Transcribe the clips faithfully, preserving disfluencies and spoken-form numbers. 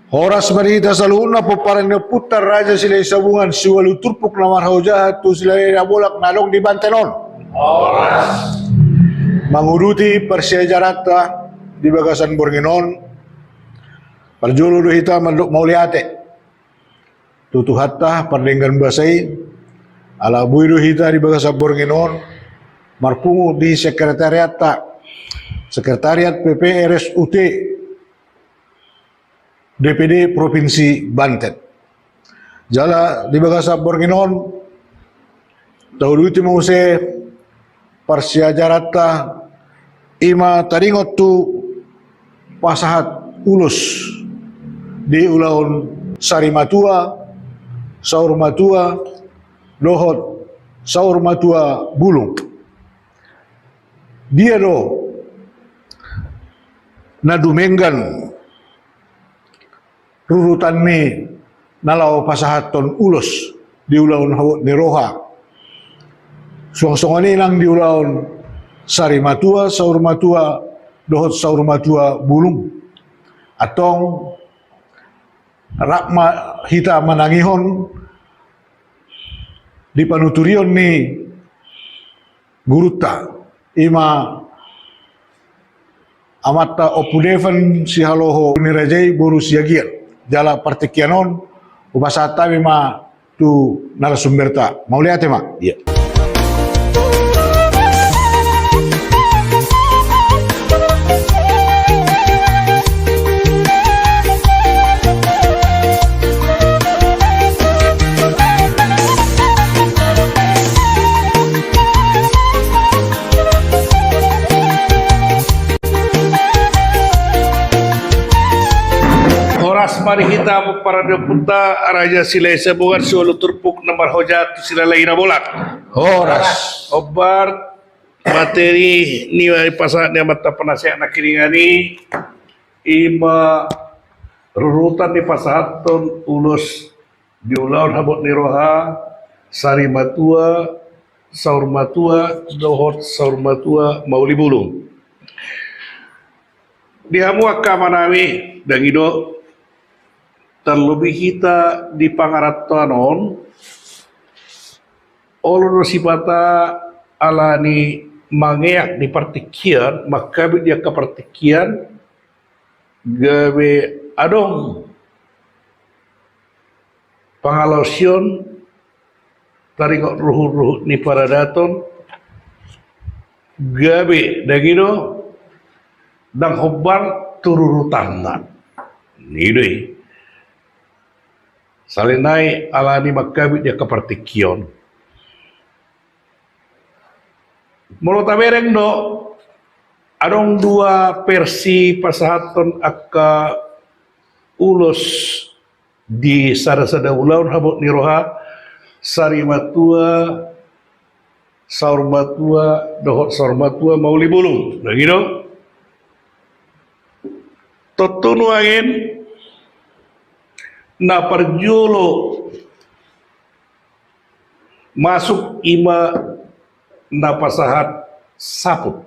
Horas ma di hita saluhutna pomparan ni ompunta Raja Silahisabungan, siualu turpuk na marhaojahan tu Silalahi Nabolak na adong di Banten on. Horas. Manguduti parsiajaranta di bagasan borngin on, parjolo do hita mandok mauliate tu Tuhanta pardenggan basa i, ala boi do hita di bagasan borngin on marpungu di sekretariatta, Sekretariat P P R S U T D P D Provinsi Banten. Jala di bagasan borngin on, tauduti muse parsiajaranta, i ma taringot tu pasahat ulos di ulaon sari matua, saur matua, dohot saur matua bulung. Dia do na dumenggan rurutan ni na laho pasahathon ulos di ulaon habot ni roha? Suang songon i nang di ulaon sari matua, saur matua, dohot saur matua bulung. Antong rap ma hita manangihon di panuturion ni gurunta, i ma amanta Ompu Devan Sihaloho Niraja i boru Siagian. Jala partingkian on hupasahat hami ma tu narasumberta. Mauliate ma. Ia. Horas ma di hita pomparan ni ompunta Raja Silahisabungan, siualu turpuk na marhaojahan tu Silalahi Nabolak. Horas. Hombar materi ni pasahat ni amanta penasehat nangkiningan i, i ma rurutan ni pasahathon ulos di ulaon habot ni roha, sari matua, saur matua, dohot saur matua mauli bulung. Di hamu angka amanami, dang i do, tarlobi hita di pangarantoan on, olo do sipata alani mangeak di partingkian, mangkabit di angka partingkian, gabe adong pangalaosion taringot ruhut-ruhut ni paradaton, gabe dang i do, dang hombar tu rurutanna. I do i. Sahali nai alani mangkabit di angka partingkian. Molo tabereng do, adong dua versi pasahathon angka ulos di sada-sada ulaon habot ni roha, sari matua, saur matua, dohot saur matua mauli bulung. Dang i do? Tontu nuaeng na parjolo masuk i ma na pasahat saput.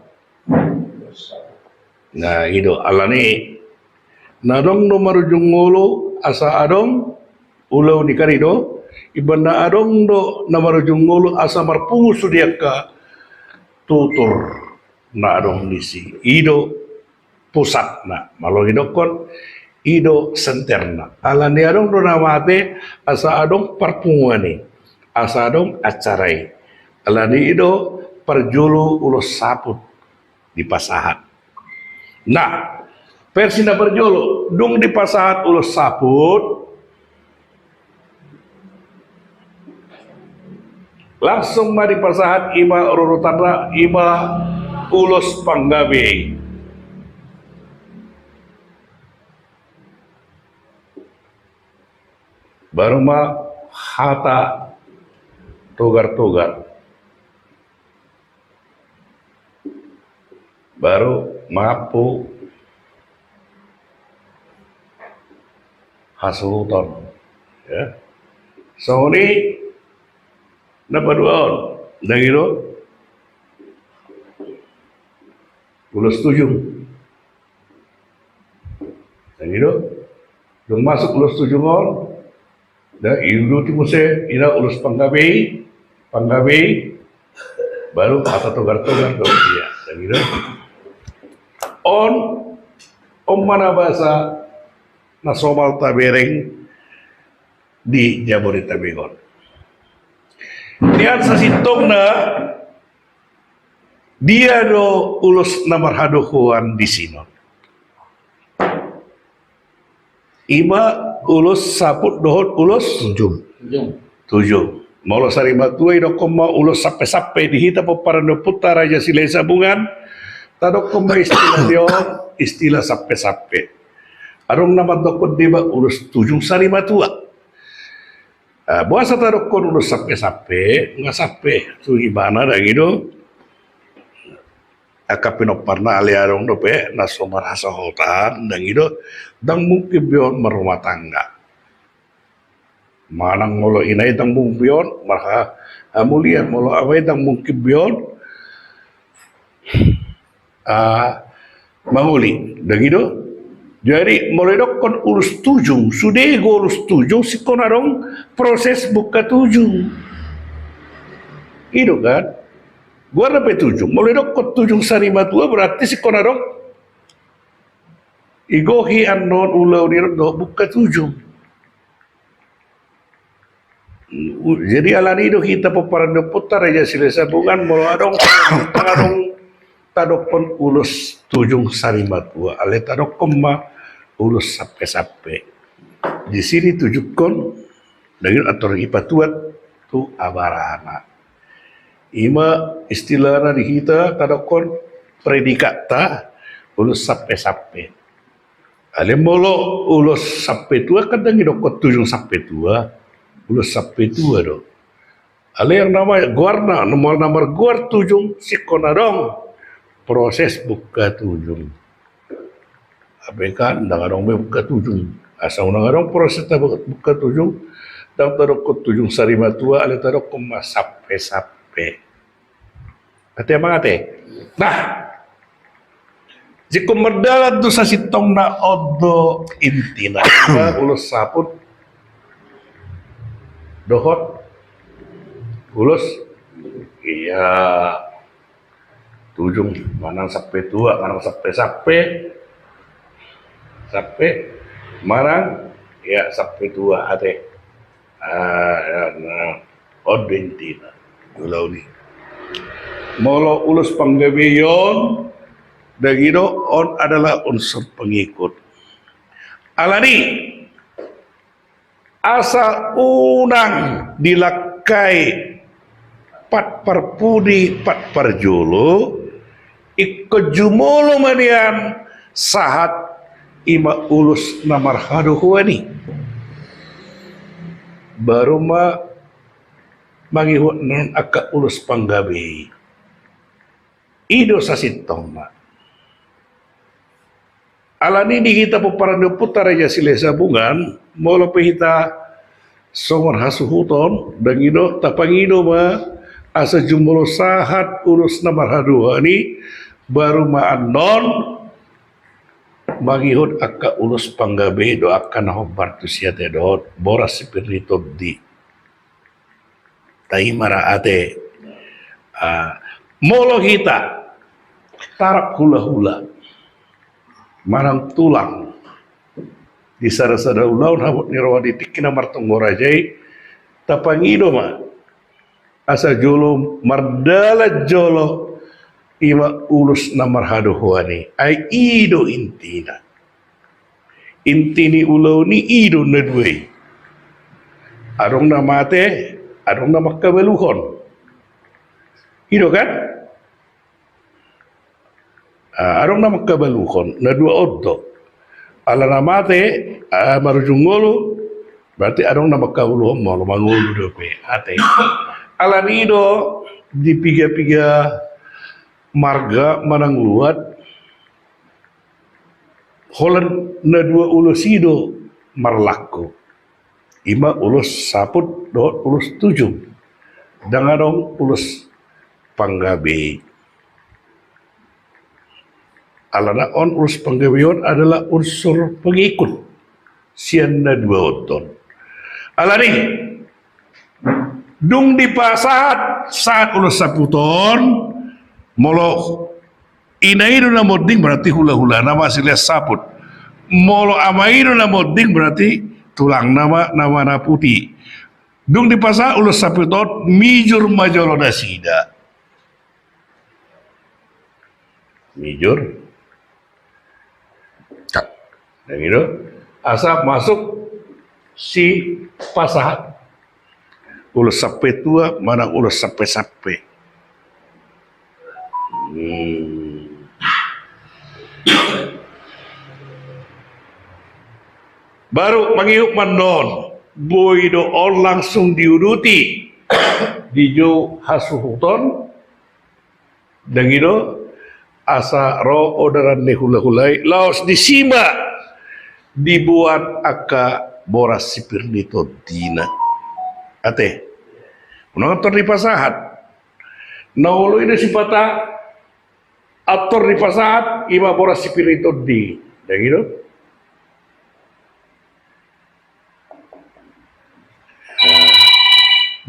Na i do, alani na adong do marujung ngolu asa adong ulaon i, kan i do, ibana adong do na marujung ngolu asa marpungu sude angka tutur na adong disi. I do pusatna, molo didokkon i do senterna. Alani adong do na mate asa adong parpunguan i, asa adong acara i. Alani i do parjolo ulos saput dipasahat. Nah, versi na parjolo, dung dipasahat ulos saput, langsung ma dipasahat i ma rurutanna, i ma ulos panggabean. Baru ma hata togar-togar. Baru mampu hasuhuton. Ya. Songon i na paduahon, dang i do? Ulos tujung. Dang i do? Dung masuk ulos tujung on, da iuduti muse, ina ulos panggabe i, panggabe i, baru hata togar-togar do ia, da gitu. On, on ma na basa na somal tabereng di Jabodetabek on. Nian sasintongna, dia do ulos na marhadohoan di sinot? Ima ulos saput dohot ulos tujung. Tujung. Tujung. Molo sari matua idokkon ma ulos sampe-sampe, di hita pomparan ni ompunta Raja Silahisabungan, tadokkon ma istilah ni on, istilah sampe-sampe. Adong na mandokkon deba ulos tujung sari matua. Ah, boasa tadokkon ulos sampe-sampe, nga sampe tu ibana, dang i do. Angka pinomparna, alai adong dope na so marhasohotan, dang i do, dang mungkin be on marrumah tangga. Manang molo ina i dang mungkin be on marha-, hamulian, molo ama i dang mungkin be on, ah, mangoli, dang i do. Jadi molo idokkon ulos tujung, sude do ulos tujung, singkon adong proses buka tujung. I do kan? Goarna pe tujung. Molo idokkon tujung sari matua, berarti singkon adong, igohi annon ulaon i dohot buka tujung. Jadi alani i do hita pomparan ni ompunta Raja Silahisabungan, molo adong, adong tadokkon ulos tujung sari matua, alai tadokkon ma ulos sampe-sampe. Di sini tujungkon, dang i do, atur i patuat tu abarana. Ima istilahna di hita tadokkon predikatta ulos sampe-sampe. Alai molo ulos sampe tua kan dang idokkon tujung sampe tua, ulos sampe tua do. Alai yang nama goarna, molo na margoar tujung, singkon adong proses buka tujung. Hape kan dang adong be buka tujung. Asa unang adong proses ta-, buka tujung, dang tadokkon tujung sari matua, alai tadokkon ma sampe-sampe. Ate, amang ate. Nah, singkon mardalan tu sasintongna, on do intina. Ulos saput dohot ulos, ia, tujung, manang sampe tua, manang sampe-sampe, sampe, manang, ia, sampe tua, ate. Ah, ia, nah, on do intina. Ulaon i. Molo ulos panggabean, dang i do, on adalah unsur pengikut. Alani asa unang dilangkai pat parpudi, pat parjolo, ingkon jumolo ma nian sahat ima ulos na marhadohoan i. Baru ma mangihut annon angka ulos panggabe i. I do sasintongna. Alani i di hita pomparan ni ompunta Raja Silahisabungan, molo pe hita songon hasuhuton, dang i do, tapangido ma asa jumolo sahat ulos na marhadohoan i, baru ma annon mangihut angka ulos panggabe i dohot angka na hombar tusi, ate, dohot boras sipir ni tondi. Taima ra, ate. Ah, molo hita tarap hulahula manang tulang di sada-sada ulaon habot ni roha di tingki na martonggo raja i, tapangido ma asa jolo mardalan jolo ima ulos na marhadohoan i. Ai i do intina. Inti ni ulaon i, i do na dua i. Adong na mate, adong na mangkabaluhon. I do kan? Ah, adong na mangkabaluhon, na dua on do. Ala na mate, ah, marujung ngolu, berarti adong na mangkabaluhon molo mangolu dope, ate. Alani i do di piga-piga marga manang luat, holan na dua ulos i do marlaku. Ima ulos saput dohot ulos tujung. Dang adong ulos panggabe. Alana on, ulos panggabe on adalah unsur pengikut. sian na dua on. Alani, dung dipasahat, sahat ulos saput on, molo ina i do na monding berarti hulahulana ma silean saput. Molo ama i do na monding berarti tulangna ma na manaputi. Dung dipasahat ulos saput on, mijur ma jolo nasida. Mijur. Cak. Dung i do. Asa masuk si pasahat. Ulos sampe tua, manang ulos sampe-sampe. Hmm. Baru mangihut ma annon, boi do on langsung diuduti, dijou hasuhuton, dung i do, asa ro orderan ni hulahula i, laos disi ma dibuat angka boras sipir ni tondina. Ate, unang antor dipasahat. Na olo i do sipata antor dipasahat, i ma boras sipir ni tondi. Dung i do.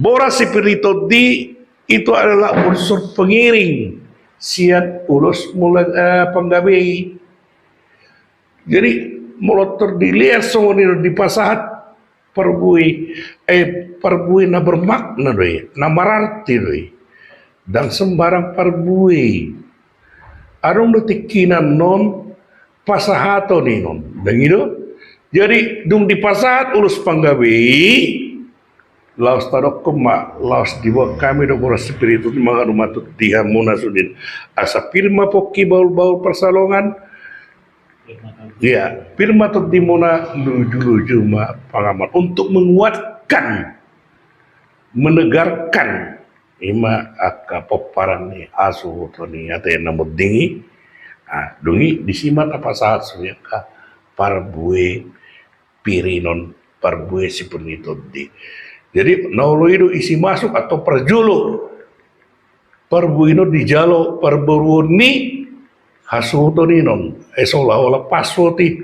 Boras sipir ni tondi itu adalah unsur pengiring sian ulos mula, eh, panggabe i. Jadi, molo antor dilehon songon i do dipasahat, parbue, eh, parbue na bermakna do i, na mararti do i. Ndang sembarang parbue. Adong do tingkina annon pasahaton i non. Dung i do. Jadi, dung dipasahat ulos panggabe i, laos tadokkon ma, laos dibuat hami do boras sipir ni tondi mangarumatut di hamuna sude. Asa pir ma pongki bahulbahul pansalongan, ia, pir ma tondimuna lujuluju ma pangamuan. Untuk menguatkan, menegarkan, i ma angka pomparan ni hasuhuton i, ate, na monding i. Ah, dung i disi ma tapasahat sude angka parbue pirinon, parbue sipir ni tondi. Jadi, na olo i do isi masuk atau parjolo. Parbue i non dijalo parboruon ni hasuhuton i non. Eh, seolah-olah password i.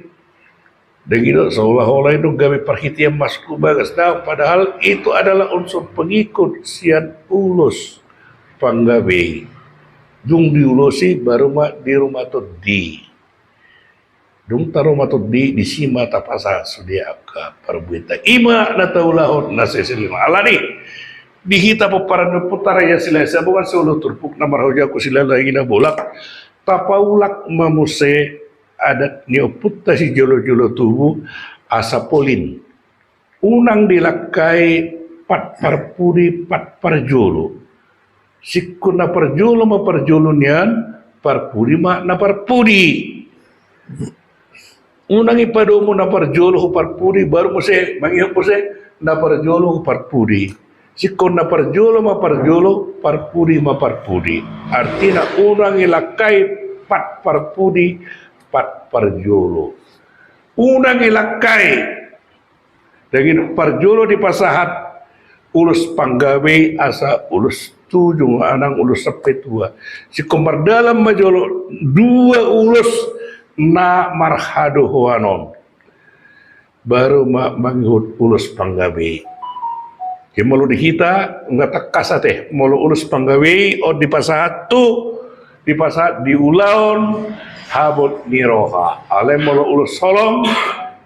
Dung i do, seolah-olah i do gabe parhitean masuk tu bagas. Nah, padahal itu adalah unsur pengikut sian ulos panggabe i. Dung diulosi baru ma dirumatut di Dung tarumatut di, disi ma tapasahat sude angka parbuenta. I ma na taulahon na sese lima. Alani, di hita pomparan ni ompunta Raja Silahisabungan, solu turpuk na marhojak tu Silalahi na bolak, tapaulak ma muse adat ni ompunta sijolojolo tubu, asa polin. Unang dilangkai pat parpudi pat parjolo. Singkon na parjolo ma parjolo nian, parpudi ma na parpudi. Unang i padomu na parjolo hu parpudi, baru muse, mangihut muse, na parjolo hu parpudi. Singkon na parjolo ma parjolo, parpudi ma parpudi. Artina unang i langkai pat parpudi, pat parjolo. Unang i langkai. Daging parjolo dipasahat ulos panggabe asa ulos tujung, manang ulos sampe tua. Singkon mardalan ma jolo dua ulos na marhadohoan on. Baru ma mangihut ulos panggabe. Jadi molo di hita, nunga tangkas ate, molo ulos panggabe on dipasahat tu, dipasahat di ulaon habot ni roha. Alai molo ulos holong,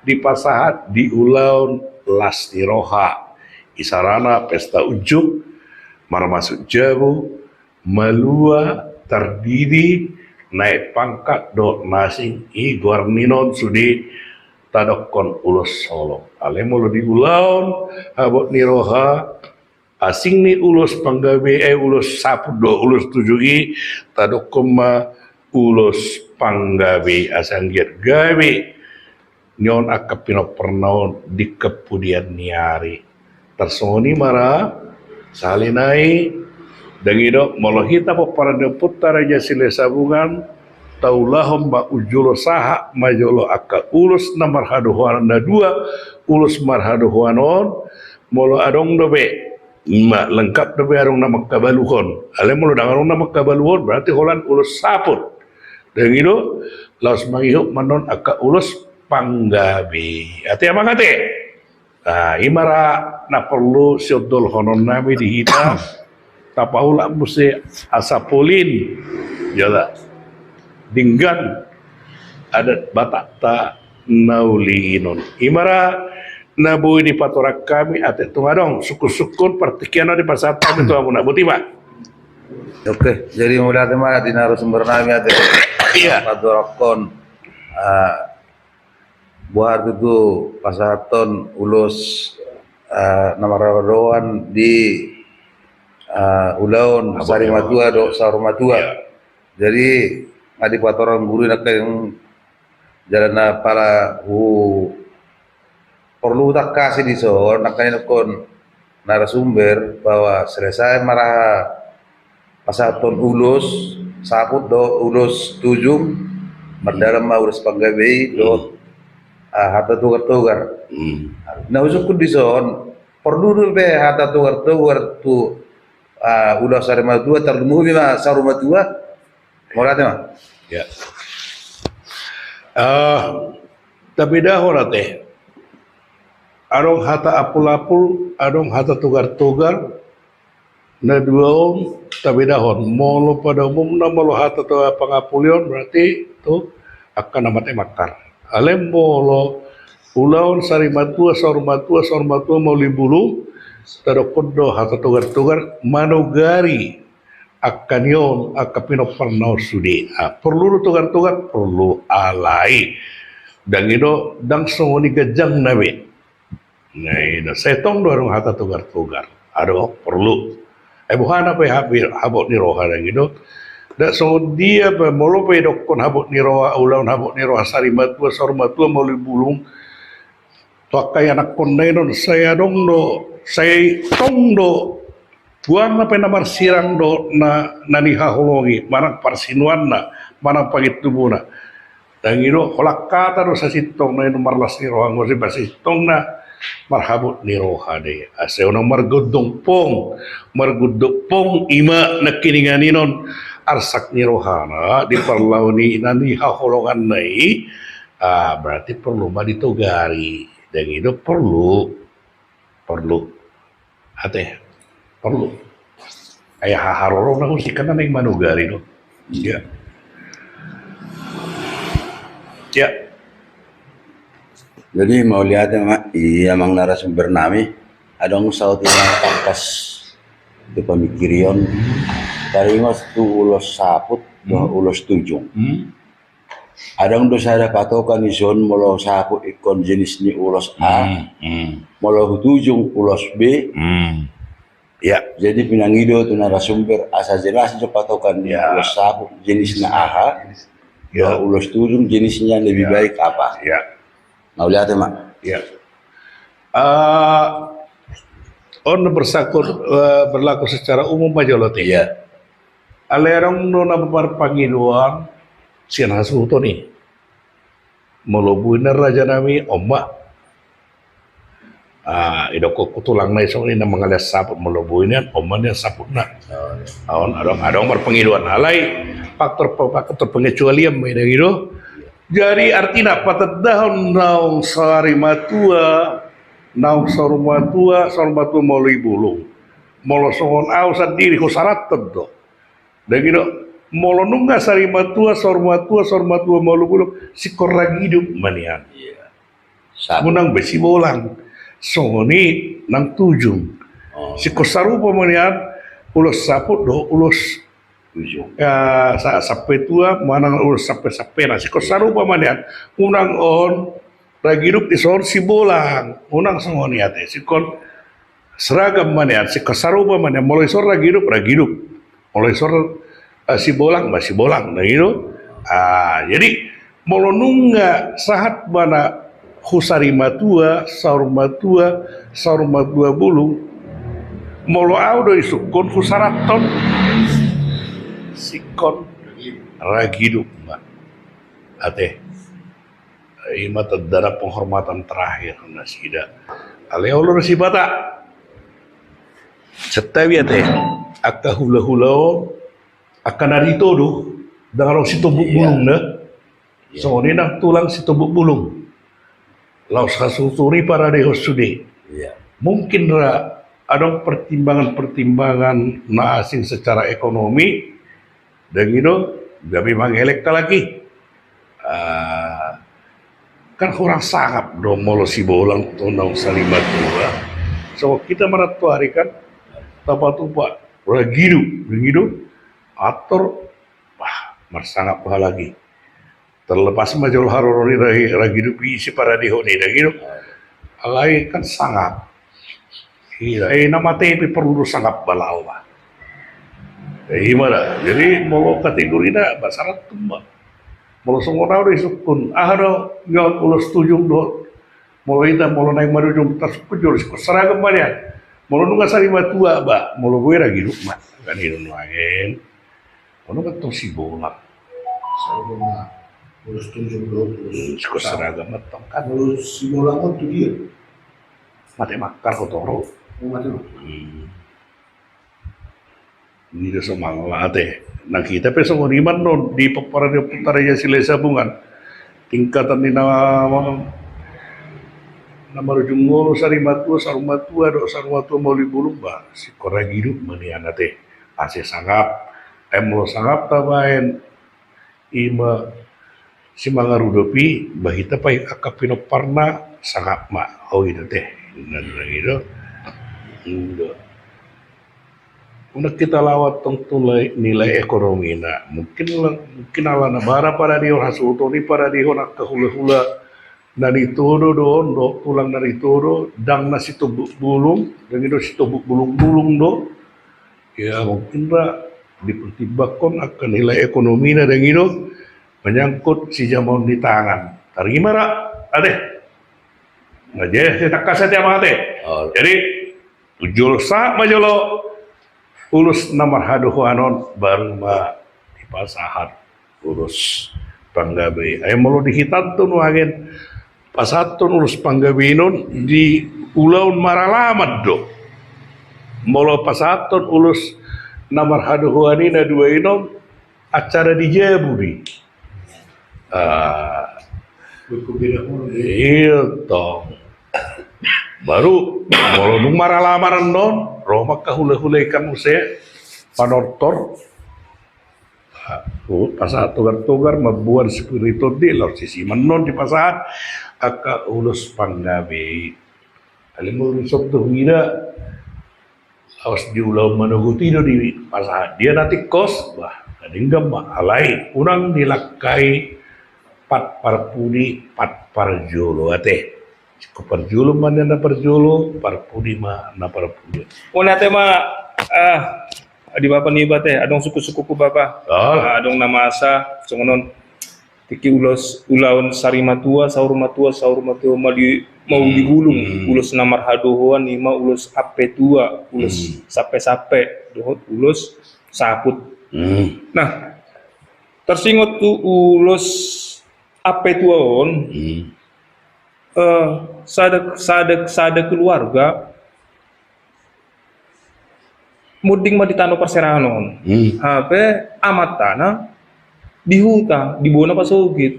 dipasahat di ulaon las ni roha. Isarana pesta unjuk, marmasuk jabu, malua, tardidi, naek pangkat dohot na asing, i goar ni on sude tadokkon ulos holong. Alai molo di ulaon habot ni roha, asing ni ulos panggabe, eh, ulos saput dohot ulos tujung i, tadokkon ma ulos panggabe, asa anggiat gabe ni on angka pinomparna on di kemudian ni ari. Tarsongon i ma ra, sahali nai, dang i do, molo hita pomparan ni ompunta Raja Silahisabungan, taulahon ma, unjolo sahat ma jolo angka ulos na marhadohoan na dua, ulos marhadohoan on, molo adong dope, ima lengkap dope adong na mangkabaluhon. Alai molo dang adong na mangkabaluhon, berarti holan ulos saput. Dang i do, laos mangihut ma annon angka ulos panggabe. Ate amang ate. Nah, i ma ra na porlu siondolhonon nami di hita. Tapaulak muse asa polin jala denggan adat Batakta na uli i non. I ma ra na boi dipatorang hami, ate, tung adong sungkun-sungkun partingkian on dipasahat hami tu hamuna, boti ma. Oke, jadi mauliate ma di narasumber nami, ate. Iya. Patorangkon, ah, boha tutu pasahathon ulos, ah, na marhadoan di, ah, ulaon sari matua dohot saur matua. Iya. Jadi nga dipatorang guru i nangkin, jala na pala hu porlu hutangkasi dison nangkin, ingkon narasumber, bahwa selesai ma ra pasahathon ulos saput dohot ulos tujung, mardalan ma ulos panggabe i dohot, ah, hata togar-togar. Hmm. Na husungkun dison, porlu dope hata togar-togar tu, ah, ulaon sari matua, tarlumobi ma saur matua. Mauliate ma. Ya. Ah, tabedahon, ate. Adong hata apul-apul, adong hata togar-togar. Na dua on tabedahon. Molo pada umumna, molo hata togar pangapulion, berarti tu angka na mate mangkar. Alai molo ulaon sari matua, saur matua, saur matua mauliate bulung, tadokkon do hata togar-togar manogari angka ni on, angka pinomparna on sude. Ah, porlu do togar-togar, porlu, alai ndang i do, ndang songon i ganjangna be. Nah, i do, sai tong do adong hata togar-togar. Adong, porlu. Ai boha na pe hab-, habot ni roha, ndang i do. Ndang songon dia pe, molo pe didokkon habot ni roha, ulaon habot ni roha sari matua, saur matua mauliate bulung. Tu angka ianakkonna i non, sai adong do, sai tong do, tuan na pe na marsirang do na, na nihaholongi, manang parsinuanna, manang pangintubuna. Ndang i do, holan hata do sasintongna i non marlas ni roha, nunga sasintongna marhabot ni roha do i. Asa unang margondong pong, margondong pong i ma nangkiningan i non arsak ni rohana di parlao ni na nihaholonganna i, ah, berarti porlu ma ditogari. Ndang i do, porlu. Porlu. Ate. Porlu. Ai haharoro na husik kan naeng manogari do. Iya. Iya. Jadi mauliate ma, iya, amang narasumber nami, adong saut i na tangkas tu pamingkirion, taringot tu ulos saput dohot ulos tujung. Hmm. Adong do sada patokan dison, molo saput ingkon jenis ni ulos A, hmm, hmm, molo tujung ulos B. Hmm. Ya. Jadi pinangido tu narasumber asa jelas do patokan ni, ya, ulos saput jenisna aha, ya, dohot ulos tujung jenisnya lebih, ya, baik apa. Ya. Mauliate ma. Ya. Ah, on bersangkut, eh, berlaku secara umum ma jolo, ate. Ya. Alai adong do na marpangidoan sian hasuhuton i. Molo boi nian raja nami, on ma. Ah, idokkon tu tulang nai songon i na mangalean saput, molo boi nian, on ma nian saputna. On, adong, adong marpangidoan. Alai faktor, faktor pengecualian ma i, ndang i do. Jadi artina patandahon naung sari matua, naung saur matua, saur matua mauliate bulung. Molo songon au sandiri husarathon do. Ndang i do, molo nunga sari matua, saur matua, saur matua mauliate bulung, singkon ragi hidup ma nian. Iya. Saput. Unang be sibolang. Songon i nang tujung. Oh. Singkon sarupa ma nian ulos saput dohot ulos tujung. Ya, sa-, sampe tua, manang ulos sampe-sampena. Singkon, iya, sarupa ma nian. Unang on ragi hidup, dison sibolang. Unang songon i, ate. Singkon seragam ma nian, singkon sarupa ma nian. Molo dison ragi hidup, ragi hidup. Molo dison, eh, sibolang, ma sibolang, ndang i do. Ah, jadi molo nunga sahat ma na husari matua, saur matua, saur matua bulung, molo au do isungkun, husarathon, singkon ragi hidup ma. Ate. I ma tanda na penghormatan terakhir nasida. Alai olo do sipata. Santabi, ate, angka hula-hula on, angka na ditodo, ndang adong sitombuk, iya, bulungna. Iya. Songon i nang tulang sitombuk bulung. laos hasuhuton i paradehon sude. Iya. Mungkin ra adong pertimbangan-pertimbangan na asing secara ekonomi, dan i do gabe mangelek halak i. Ah, kan hurang sangap do molo Sibolon tu naung sarimatua. So, hita ma nantoari kan tapatupa ragidup, ragidup, ator, bah, marsangap halak i. Terlepas ma jolo haroro ni ra-, ragidup i, ise paradehon i, ragidup. Alai kan sangap. Iya, eh, na mate pe porlu do sangap ba laho ba. Eh, i ma da. Jadi molo kategorina ba sarat tu ma. Molo songon au do isungkun, aha do, ngon ulos tujung do. Molo hita, molo naeng marujung, tarsungkun jolo, singkos seragam ma nian. Molo nunga sarimatua ba, molo boi ragidup ma. Kan i do nuaeng. Molo mantong Sibolon. Sibolon ma. Ulos tujung do, ulos. Hmm, singkos seragam mantong kan. Ulos Sibolon on tu dia? Mate Makar, Kotoro. Oh, mate Makar. Hmm. Ni do so mangala ate. Nang hita pe songon i ma annon di pomparan ni Ompunta Raja Silahisabungan. Tingkatan ni na, na marujung ngolu, sarimatua, saurmatua, dohot saurmatua mauli bulung ba, singkos ragidup ma nian ate. Ase sangap. Ai molo sangap tabaen, i ma simangarudop i, ba hita pe angka pinomparna sangap ma. Oh, i do ate. Nang i do. I do. Unang hita laho antong tu nilai, nilai ekonomina. Mungkin la-, mungkin alana bara paradehon, hasuhuton i paradehon angka hulahula na nitodo do on, dohot tulang na nitodo, ndang na sitombuk bulung, ndang i do sitombuk bulungbulung do. Ya, mungkin ra dipertimbangkon angka nilai ekonomina, ndang i do menyangkut sijamaon ni tangan. Tarima ra, ate. Nah, jadi, tangkas ate, amang ate. Oh. Jadi, tu jolo sahat ma jolo ulos na marhadohoan on, baru ma dipasahat ulos panggabean. Ai molo di hita annon nuaeng, pasahathon ulos panggabean on di ulaon maralaman do. Molo pasahathon ulos na marhadohoan i na dua i on, acara di jabu do i. Ah. Iya tong. Baru molo dung maralaman annon, ro ma angka hulahula i kan muse panortor. Ah, pasahat togar-togar, mamboan sipir ni tondi, laos disi ma annon dipasahat angka ulos panggabe i. Alai molo dison tu huida, laos di ulaon manogot i do dipasahat. Dia na tingkos, bah, na denggan ma. Alai unang dilangkai pat parpudi pat parjolo ate. Singkop parjolo ma nian na parjolo, parpudi ma na parpudi. Unang ate ma, ah, di bapa niba ate, adong sungkun-sungkunku bapa. Ah. Adong na masa songon on. Tingki ulos, ulaon sarimatua, saurmatua, saurmatua mauli, mauli bulung, hmm, ulos na marhadohoan i ma ulos ampe tua, ulos, hmm, sampe-sampe, dohot ulos saput. Hmm. Nah, tarsingot tu ulos ampe tua on, hmm, eh, sada, sada, sada keluarga monding ma di tano parserahan on. Hmm. Hape amantana di huta, di bona pasogit.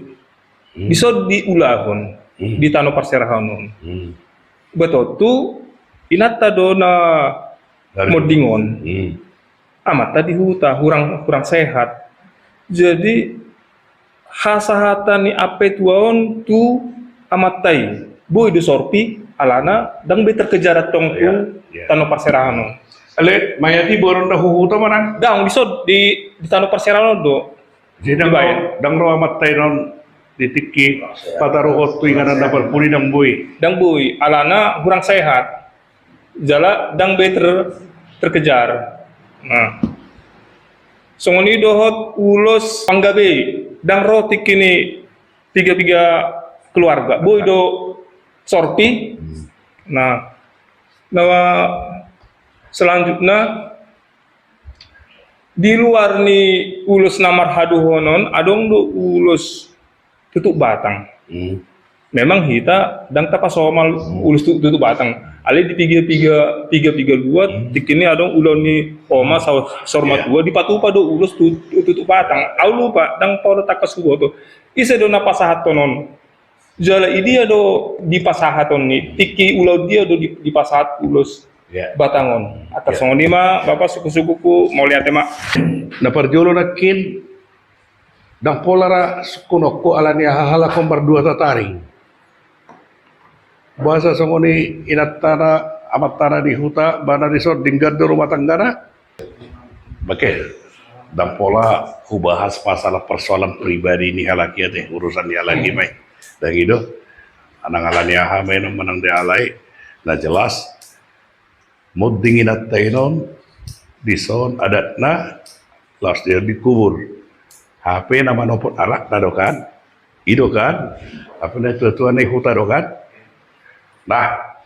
Hmm. Dison diulahon, hmm, di tano parserahan on. Hmm. Ba tontu inanta do na monding on. Hmm. Amanta di huta, hurang, hurang sehat. Jadi hasahatan ni ampe tua on tu amanta i, boi do sorpi, alana ndang be terkejar antong tu, iya, iya, tano parserahan on. Alai mayat i boanon na huhuta manang? Ndang, dison di, di tano parserahan on do. Jadi ndang ro, ndang ro amanta i on di tingki pataruhon tu inganan na parpudi, ndang boi. Ndang boi, alana hurang sehat. Jala ndang be ter-, terkejar. Nah. Songon i dohot ulos panggabe, ndang ro tingki ni piga-piga keluarga. Boi do sorpi. Nah. Nah, selanjutna, di luar ni ulos na marhadohoan on, adong do ulos tutup batang. Hmm. Memang hita ndang tapasomal, hmm, ulos tu-, tutup batang. Alai di piga-piga, piga-piga luat, hmm, tingki ni adong ulaon ni oma, hmm, saur, saur, iya, matua, dipatupa do ulos tu-, tutup batang. Au lupa, ndang pola tangkas huboto. Ise do na pasahathon on? Jala idia do dipasahat on ni, tingki ulaon dia do di- dipasahat ulos Ya. Batang on. Atas Ya. songon i ma, Bapak, suku-sukuku, mauliate ma. Na parjolo nangkin, ndang pola ra sungkunonku ala ni aha halak on mardua tataring. Boasa songon i inantana, amantana di huta, ba na dison denggan do rumah tanggana. Oke, ndang pola hubahas masalah persoalan pribadi ni halak i ate, urusan ni halak i ma i. Ndang i do. Manang ala ni aha ma i non manang dialai, na jelas monding inanta i non, dison adatna, laos dia dikubur. Hape na manopot anakna do kan? I do kan? Hape na tua-tua na i huta do kan? Nah,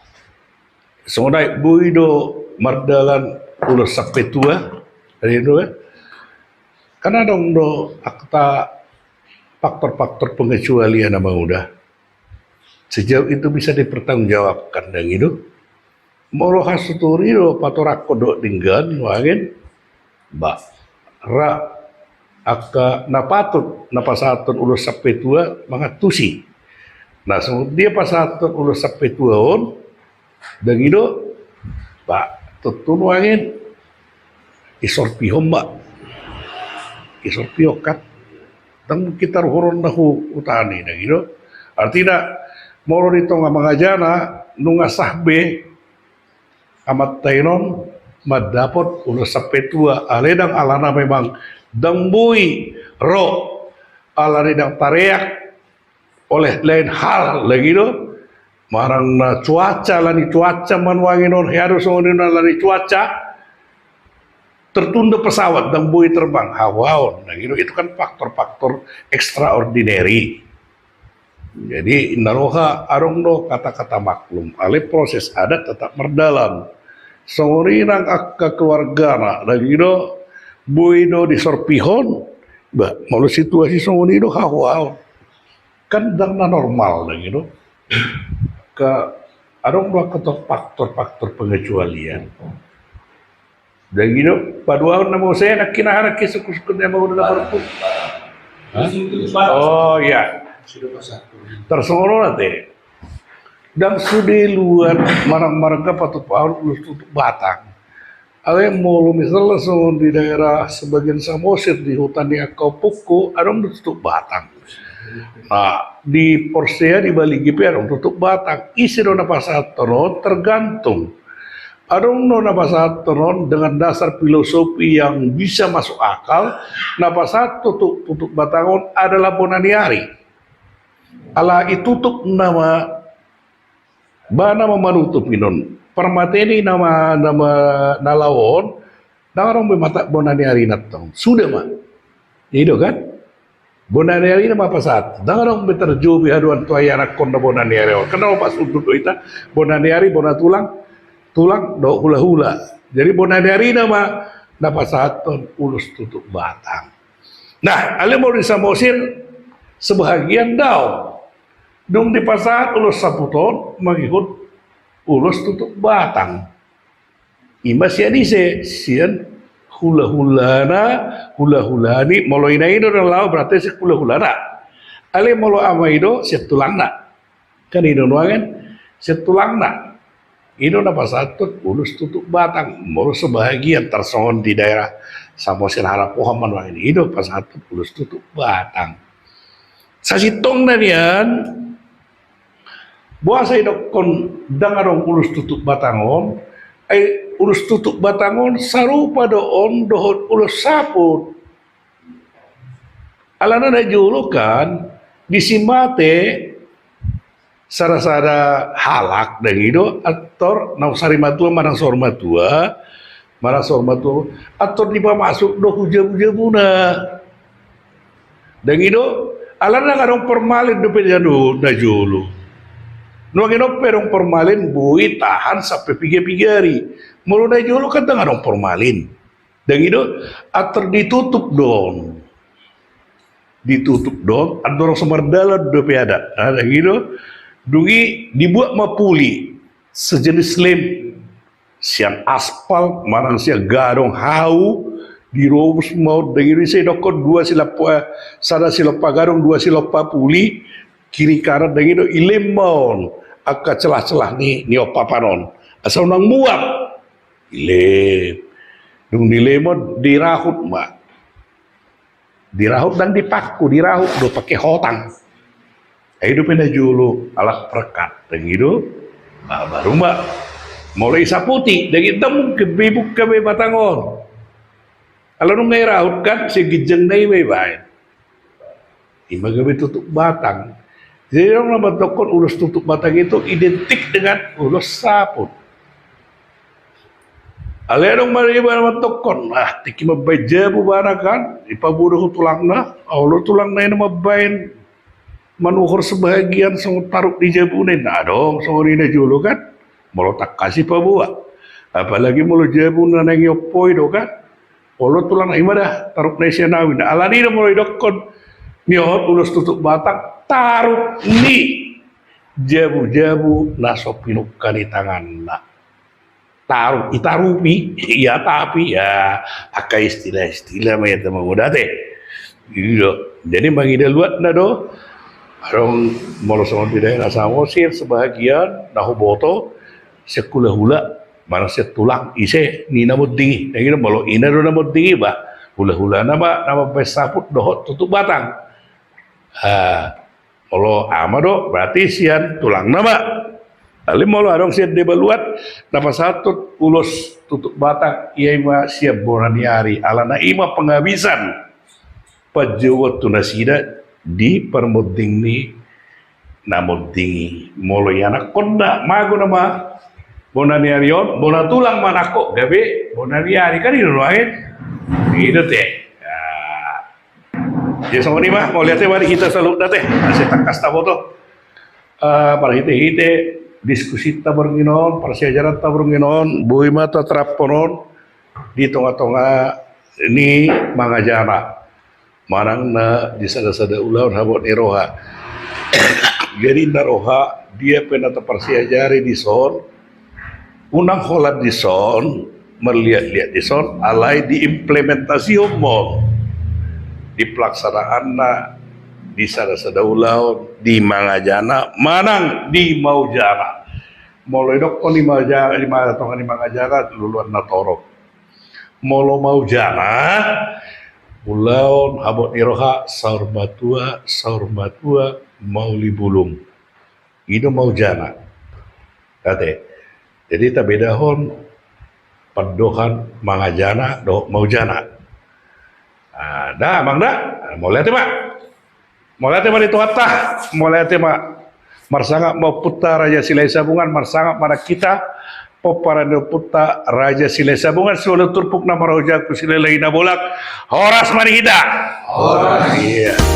songon i boi do mardalan ulos sampe tua, tadi do kan? Kan adong do angka faktor-faktor pengecualian na mauda. Sejauh itu bisa dipertanggungjawabkan, ndang i do. Molo hasututi do patorangkon dohot denggan nuaeng, ba, ra angka na patut na pasahathon ulos sampe tua mangantusi. Na songon dia pasahathon ulos sampe tua on, ndang i do, ba, tontu nuaeng isorpihon ma. Isorpihon kan. Ndang mungkin taruhuronna hu- huta ni, ndang i do. Artina, molo di tonga mangajana, nunga sah be amanta i non mandapot ulos sampe tua, alai ndang alana memang ndang boi ro, alani ndang tareak oleh lain hal lagi do. Manang na cuaca, alani cuaca ma nuaeng on hea do songon i, alani cuaca tertunda pesawat, ndang boi terbang, hahuaon, ndang i do, itu kan faktor-faktor extraordinary. Jadi na roha adong do kata-kata maklum, alai proses adat tetap mardalan. Songon i nang angka keluargana, ndang i do, boi do disorpihon, ba, molo situasi songon i do hahuaon. Kan ndang na normal, ndang i do. Ke, adong do angka faktor-faktor pengecualian. Ndang i do, paduahon na muse, nangkin aha nangkin suku-suku na mauda na parpuk. Hah? Oh iya. Tarsongon on ate. Ndang sude luat manang marga patupahon ulos tutup batang. Alai molo misalna songon di daerah sebagian Samosir di huta ni angka ompungku, adong do tutup batang. Nah, di Porsea di Baligi pe adong tutup batang. Ise do na pasahathon on tergantung. Adong do na pasahathon on dengan dasar filosofi yang bisa masuk akal, na pasahat tutup, tutup batang on adalah bona ni ari. Ala i tutup nama, ba nama manutup i non. Parmateni nama, nama na laho on, ndang adong be mata bona ni ari nantong. Suda ma. I do kan? Bona ni ari nama pasahat. Ndang adong be tarjobi haduan tu ai anakkon na bona ni ari on. Kan nama pasundut do hita, bona ni ari, bona tulang, tulang dohot hula-hula. Jadi bona ni ari nama na pasahathon ulos tutup batang. Nah, alai molo di Samosir sebahagian daong. Dung dipasahat ulos saput on mangihut ulos tutup batang. I ma sian ise, sian hula-hulana, hula-hula ni, molo ina i do na laho berarti sian hula-hulana. Alai molo ama i do sian tulangna. Kan i do nuaeng sian tulangna. I do na pasahathon ulos tutup batang. Molo sebahagian tarsongon di daerah Samosir Harapoha ma nuaeng i do pasahathon ulos tutup batang. Sasintongna nian, boasa idokkon ndang adong ulos tutup batang on, ai ulos tutup batang on sarupa do on dohot ulos saput. Alana na jolo kan, disi mate sada-sada halak, ndang i do, antor naung sari matua manang saur matua, manang saur matua, antor dipamasuk do hu jabu-jabuna. Ndang i do, alana ndang adong formalin dope na jolo. Nuaeng on pe adong formalin boi tahan sampe piga-piga ari. Molo na jolo kan ndang adong formalin. Ndang i do, antor ditutup do on. Ditutup do on, andorang so mardalan dope adat. Ndang i do, dung i dibuat ma puli sejenis lem sian aspal manang sian gadong hau, dirobus ma on, ndang i do, ise idokkon dua silompa, sada silompa gadong, dua silompa puli. kiri kanan, dang i do, ilem ma on angka celah-celah ni, ni ompapan on. Asa unang muap. Ilem. Dung dilem on, dirahut ma. Dirahut dang dipangku, dirahut do pake hotang. Ai dope na jolo, alat perekat, dang i do. Nah, baru ma. Molo i saputi, dang i, dang mungkin be ibuka be batang on. Ala nunga irahut kan, sian ginjang na i ma ibaen. I ma gabe tutup batang. Jadi adong na mandokkon ulos tutup batang itu identik dengan ulos saput. Alai adong ma iba na mandokkon, ah, tingki mambaen jabu ibana kan, dipaboa do tu tulangna, olo tulangna i na mambaen manuhor sebahagian songon taruk ni jabuna i. Nah, adong songon i na jolo kan, molo tangkas i paboa. Apalagi molo jabu na naeng iompoi do kan, olo tulangna i ma da tarukna i sian au. Nah, alani do molo idokkon niohot ulos tutup batang, taruk ni jabu-jabu na so pinungka ni tanganna. Taruk, itarupi, iatapi, ya, angka istilah-istilah ma i, teman muda te. Iya, jadi mangida luatna do. Adong molo songon di daerah Samosir sebahagian na huboto, sian hula-hula manang sian tulang ise ni na monding i. Dang i do, molo ina do na monding i, bah, hula-hulana ma na mambaen saput dohot tutup batang. Ah, molo ama do, berarti sian tulangna ma. Alai molo adong sian deba luat na pasahathon ulos tutup batang, ia i ma sian bona ni ari, alana i ma penghabisan panjouon tu nasida di parmonding ni na monding i. Molo ianakhonna, mago nama bona ni ari on, bona tulang ma anakho, gabe bona ni ari, kan i do nuaeng. I do te. Ya. Jadi songon i ma, mauliate ma di hita saluhutna te, asa tangkas taboto. Eh, marhite-hite diskusita borngin on, parsiajaranta borngin on, boi ma taterapkon on di tonga-tonga ni mangajana manang na di sada-sada ulaon habot ni roha. Jadi na roha, dia pe na taparsiajari dison, unang holan dison, marliat-liat dison, alai diimplementasihon ma on di pelaksanaanna di sada-sada ulaon di mangajana manang di maujana. Molo idokkon di mangajana, di ma-, tonga ni mangajana, luluan na torop. Molo maujana, ulaon habot ni roha, saur matua, saur matua, mauli bulung. I do maujana. Ate. Jadi tabedahon pandohan mangajana dohot maujana. Ah, da, amang da. Mauliate ma. Mauliate ma di Tuhanta. Mauliate ma. Marsangap ma ompunta Raja Silahisabungan, marsangap ma nang hita pomparan ni ompunta Raja Silahisabungan, siualu turpuk na marhojangku, silalahi na bolak, horas ma di hita. Horas. Iya.